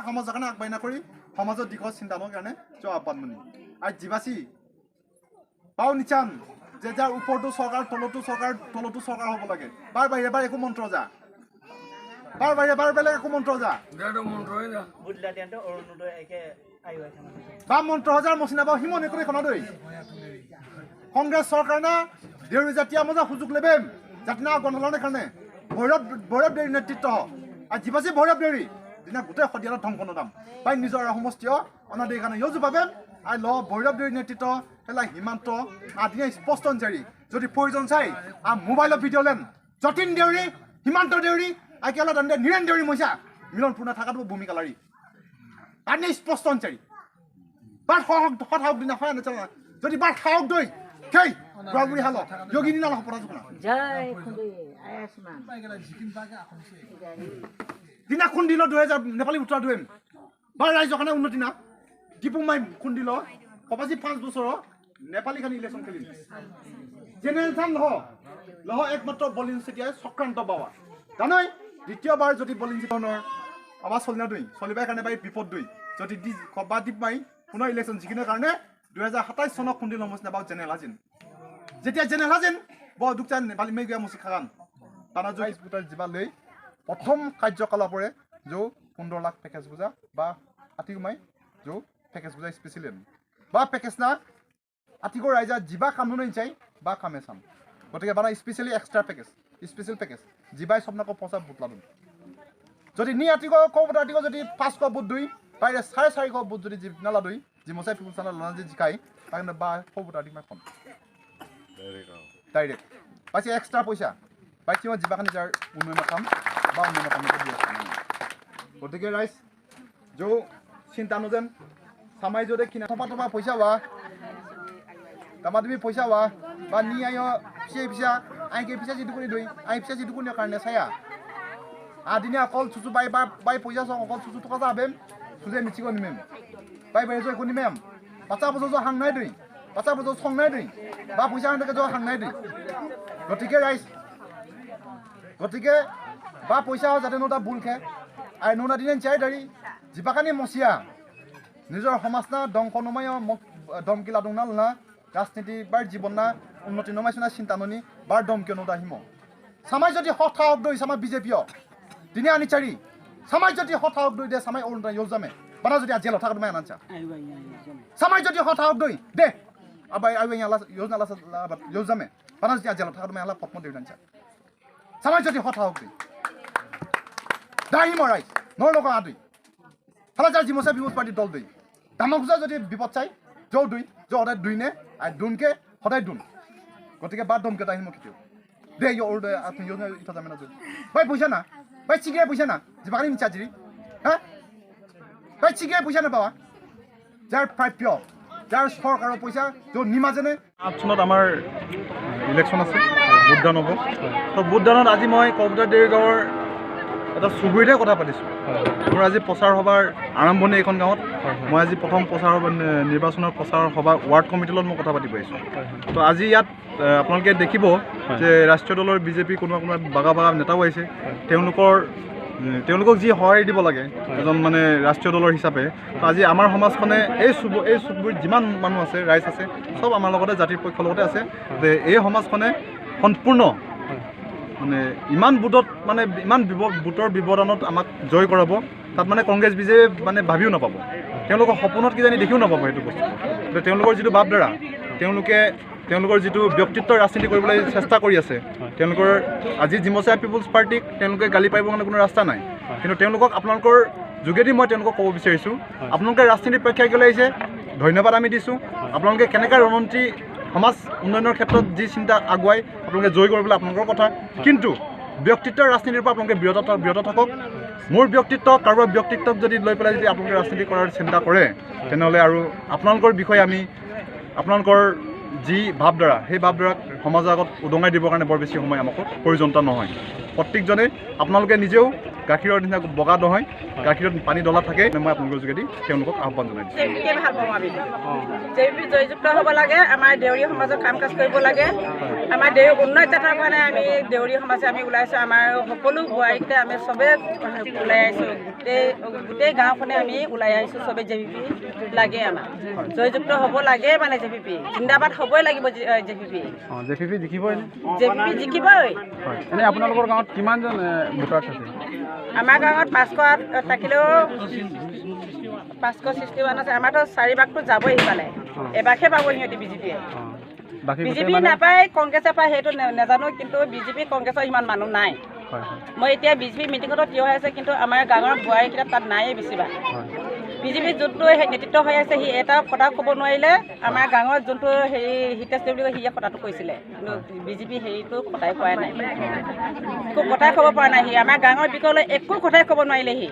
সমাজৰ কাৰণে আগবাঢ়ি নকৰি সমাজৰ দিশত চিন্তা নোহোৱাৰ কাৰণে যোৱা আহ্বান মানি আৰু জিবাচি পাও নিচান যে যাৰ ওপৰতো চৰকাৰ তলতো চৰকাৰ তলতো চৰকাৰ হ'ব লাগে বাৰ বাহিৰে বাৰ একো মন্ত্ৰ যা বাৰ বাহিৰে বাৰ বেলেগ একো মন্ত্ৰ যা বা মন্ত্ৰ হাজাৰ মচিনা বা হিমন একো খনা দৈ কংগ্ৰেছ চৰকাৰ না দেউৰী জাতীয় মজা সুযোগ লেবেম জাতি না গণলানে কাৰণে ভৈৰৱ ভৈৰৱ দেউৰী নেতৃত্ব আৰু জিবাচি ভৈৰৱ দেউৰী দিনা গোটেই সদিয়াত ধ্বংস নদাম বাই নিজৰ সমষ্টিয় অনাদেই কাৰণে ইয়জু পাবেম আৰু ল ভৈৰৱ দেউৰী নেতৃত্ব পেলাই সীমান্ত আদিনে স্পষ্ট জাৰি যদি প্ৰয়োজন চাই আৰু মোবাইলত ভিডিঅ' লেন যতীন দেউৰী সীমান্ত দেউৰী আৰু কেলা দণ্ডে নীৰেন দেউৰী মইচা মিলনপূৰ্ণ থকাটো ভূমিকা লাৰি আদিনে স্পষ্ট জাৰি বাট সহক সৎ দিনা হয় নাচালা যদি বাট সাহক দৈ সেই বুঢ়া হাল যোগী দিনা দিনা খুন্দিল 2000 নেপালী উত্তৰা দুৱেম বা ৰাইজৰ কাৰণে উন্নতি না দীপু মাই খুন্দিল কবাজি 5 বছৰৰ নেপালী খানি ইলেকশ্যন খেলিম জেনেৰেল থান লহ লহ একমাত্ৰ বলিন চেতিয়াই চক্ৰান্ত বাৱা জানই দ্বিতীয়বাৰ যদি বলিন চেতিয়ানৰ আমাৰ চলিনা দুই চলিবাৰ কাৰণে বাই বিপদ দুই যদি দি কবা দীপ মাই পুনৰ ইলেকশ্যন জিকিনৰ কাৰণে 2027 চনত খুন্দিল সমস্যা বা জেনেৰেল হাজিন যেতিয়া জেনেৰেল হাজিন বৰ দুখ চাই নেপালী মেই গয়া মুচি খাগান তানা জয় ভোটাৰ যিবা লৈ প্ৰথম কাৰ্যকলাপৰে যৌ 15 লাখ পেকেজ বুজা বা আতিকুমাই যৌ পেকেজ বুজা স্পেচিয়েল বা পেকেজ না আতিকৰ ৰাইজা যিবা কাম নুন চাই বা কামে চাম গতিকে বানা specially extra package special package যিবাই সবনাকো পইচা বুটলাদুন যদি নি আতিক কব আতিক যদি 500 বুট দুই পাৰিলে 450 বুট যদি নালা দুই যি মচাই পিপুল চানা লনা যে জিকাই তাকে বা কব আতিক মাই ফোন ডাইৰেক্ট পাইছে এক্সট্ৰা পইচা পাইছে মই যিবাখানি যাৰ উন্নয়নৰ কাম বা উন্নয়নৰ কাম দি আছে। গতিকে ৰাইজ যৌ চিন্তা নযেন সামাই যদি কিনা টপা টপা পইচা বা তামা তুমি পইচা বা বা নি আয় পিছে পিছা আইকে পিছা যিটো কৰি দৈ আই পিছা যিটো কোনে কাৰণে চায়া আদিনে অকল চুচু বাই বাই পইচা চং অকল চুচু টকা যাবেম চুজে মিচিক নিমেম বাই বাই জয় কোনিমেম বাচ্চা বছৰ হাং নাই দৈ বাচ্চা বছৰ চং নাই দৈ বা পইচা হাং জয় হাং নাই দৈ। গতিকে ৰাইজ গতিকে বা পইচা যাতে নোটা ভুল খে আৰু নোনা দিনে চাই দাৰি যিবাকানি মচিয়া নিজৰ সমাজ না দংক নমাই দমকি লাদুং না না ৰাজনীতি বাৰ জীৱন না উন্নতি নমাইছো না চিন্তা ননি বাৰ দমকিয় নোটা হিম সামাই যদি সৎ দৈ সামাই বিজেপিয় দিনে আনি চাৰি সামাই যদি সৎ দৈ দে সামাই অৰুণোদয় যোজনা বানা যদি জেলত থাকা তুমি আনাঞ্চা সামাই যদি সৎ দৈ দে আবাই আইবে আলা যোজনা আলা যোজনা বানা যদি জেলত থাকা তুমি আলা পদ্ম দেউদাঞ্চা সামাই যদি সৎ দৈ দাহি মৰাই নৰ লগা আদুই ফালা যাৰ জিমচা পিপুলছ পাৰ্টি দল দুই দামক যদি বিপদ চাই যৌ দুই যৌ সদায় দুই নে আৰু দুনকে সদায় দুন গতিকে বাদ দমকে দাহি মোক কেতিয়াও দে অৰুণোদয় আপুনি যোজনা ইথা যামে না ভাই পইচা না ভাই চিগিৰে পইচা না যিবাকানি মিছা জিৰি হা ভাই চিগিৰে পইচা নাপাৱা যাৰ প্ৰাপ্য যাৰ চৰকাৰৰ পইচা য'ত নিমাজেনে 8 চনত আমাৰ ইলেকশ্যন আছে ভোটদান হ'ব। তো ভোটদানত আজি মই কবিতা দেউৰী গাঁৱৰ এটা চুবুৰীতে কথা পাতিছোঁ। মোৰ আজি প্ৰচাৰ সভাৰ আৰম্ভণি এইখন গাঁৱত। মই আজি প্ৰথম প্ৰচাৰ সভা নিৰ্বাচনৰ প্ৰচাৰ সভা ৱাৰ্ড কমিটিৰ লগত মই কথা পাতিব আহিছোঁ। তো আজি ইয়াত আপোনালোকে দেখিব যে ৰাষ্ট্ৰীয় দলৰ বিজেপি কোনোবা কোনোবা বাগা বাগা নেতাও আহিছে। তেওঁলোকক যি সঁহাৰি দিব লাগে এজন মানে ৰাষ্ট্ৰীয় দলৰ হিচাপে, তো আজি আমাৰ সমাজখনে এই চুবুৰীত যিমান মানুহ আছে ৰাইজ আছে চব আমাৰ লগতে জাতিৰ পক্ষৰ লগতে আছে। যে এই সমাজখনে সম্পূৰ্ণ মানে ইমান বুটত মানে ইমান বুটৰ ব্যৱধানত আমাক জয় কৰাব, তাত মানে কংগ্ৰেছ বিজেপি মানে ভাবিও নাপাব, তেওঁলোকৰ সপোনত কিজানি দেখিও নাপাব সেইটো বস্তু। কিন্তু তেওঁলোকৰ যিটো ভাৱধাৰা, তেওঁলোকৰ যিটো ব্যক্তিত্ব ৰাজনীতি কৰিবলৈ চেষ্টা কৰি আছে, তেওঁলোকৰ আজি জিমচাই পিপুলছ পাৰ্টিক তেওঁলোকে গালি পাৰিবৰ কাৰণে কোনো ৰাস্তা নাই। কিন্তু তেওঁলোকক আপোনালোকৰ যোগেদি মই তেওঁলোকক ক'ব বিচাৰিছোঁ, আপোনালোকে ৰাজনীতিৰ পক্ষে গ'লে আহিছে, ধন্যবাদ আমি দিছোঁ। আপোনালোকে কেনেকৈ ৰণনীতি সমাজ উন্নয়নৰ ক্ষেত্ৰত যি চিন্তা আগুৱাই আপোনালোকে জয় কৰিবলৈ আপোনালোকৰ কথা, কিন্তু ব্যক্তিত্বৰ ৰাজনীতিৰ পৰা আপোনালোকে বিৰত থাকক। মোৰ ব্যক্তিত্ব কাৰোবাৰ ব্যক্তিত্বক যদি লৈ পেলাই যদি আপোনালোকে ৰাজনীতি কৰাৰ চিন্তা কৰে, তেনেহ'লে আৰু আপোনালোকৰ বিষয়ে আমি আপোনালোকৰ যি ভাৱধাৰা, সেই ভাৱধাৰাক সমাজৰ আগত উদঙাই দিবৰ কাৰণে বৰ বেছি সময় আমাক প্ৰয়োজনতা নহয়। প্ৰত্যেকজনে আপোনালোকে নিজেও গাখীৰৰ নিচিনা বগা নহয়, গাখীৰত পানী ডলা থাকে। মই আপোনালোকৰ যোগেদি তেওঁলোকক আহ্বান জনাই দিছোঁ। জেপিকে ভাল পাওঁ আমি। জেপি জয়যুক্ত হ'ব লাগে, আমাৰ দেউৰী সমাজৰ কাম কাজ কৰিব লাগে। আমাৰ দেউৰী উন্নত জাতৰ কাৰণে আমি দেউৰী সমাজে আমি ওলাইছোঁ। আমাৰ সকলো বোৱাৰীকেইটা আমি চবেই ওলাই আহিছোঁ, গোটেই গাঁওখনে আমি ওলাই আহিছোঁ। চবেই জেপিপি লাগে, আমাক জয়যুক্ত হ'ব লাগে, মানে জেপিপি জিন্দাবাদ হ'বই লাগিব। জেপিপি জেপিপি জিকিবই, জেপিপি জিকিবই। এনেই আপোনালোকৰ গাঁৱত কিমানজন ভোটাৰ আছে? আমাৰ গাঁৱত 500 থাকিলেও 561 আছে। আমাৰতো 4 ভাগটো যাবই সিফালে, এভাগহে পাব সিহঁতি বিজেপিয়ে। বিজেপি নাপায়, কংগ্ৰেছে পায় সেইটো নাজানো, কিন্তু বিজেপি কংগ্ৰেছৰ ইমান মানুহ নাই। মই এতিয়া বিজেপি মিটিঙতো থিয় হৈ আছে, কিন্তু আমাৰ গাঁৱৰ বোৱাৰীকেইটা তাত নায়েই বেছিভাগ। বিজেপি যোনটো নেতৃত্ব হৈ আছে, সি এটা কথা ক'ব নোৱাৰিলে। আমাৰ গাঁৱত যোনটো হেৰি হিতেশ দেৱ বুলি কয়, সিয়ে কথাটো কৈছিলে, কিন্তু বিজেপি হেৰিটো কথাই কোৱা নাই, একো কথাই ক'ব পৰা নাই সি। আমাৰ গাঁৱৰ বিষয়লৈ একো কথাই ক'ব নোৱাৰিলে সি।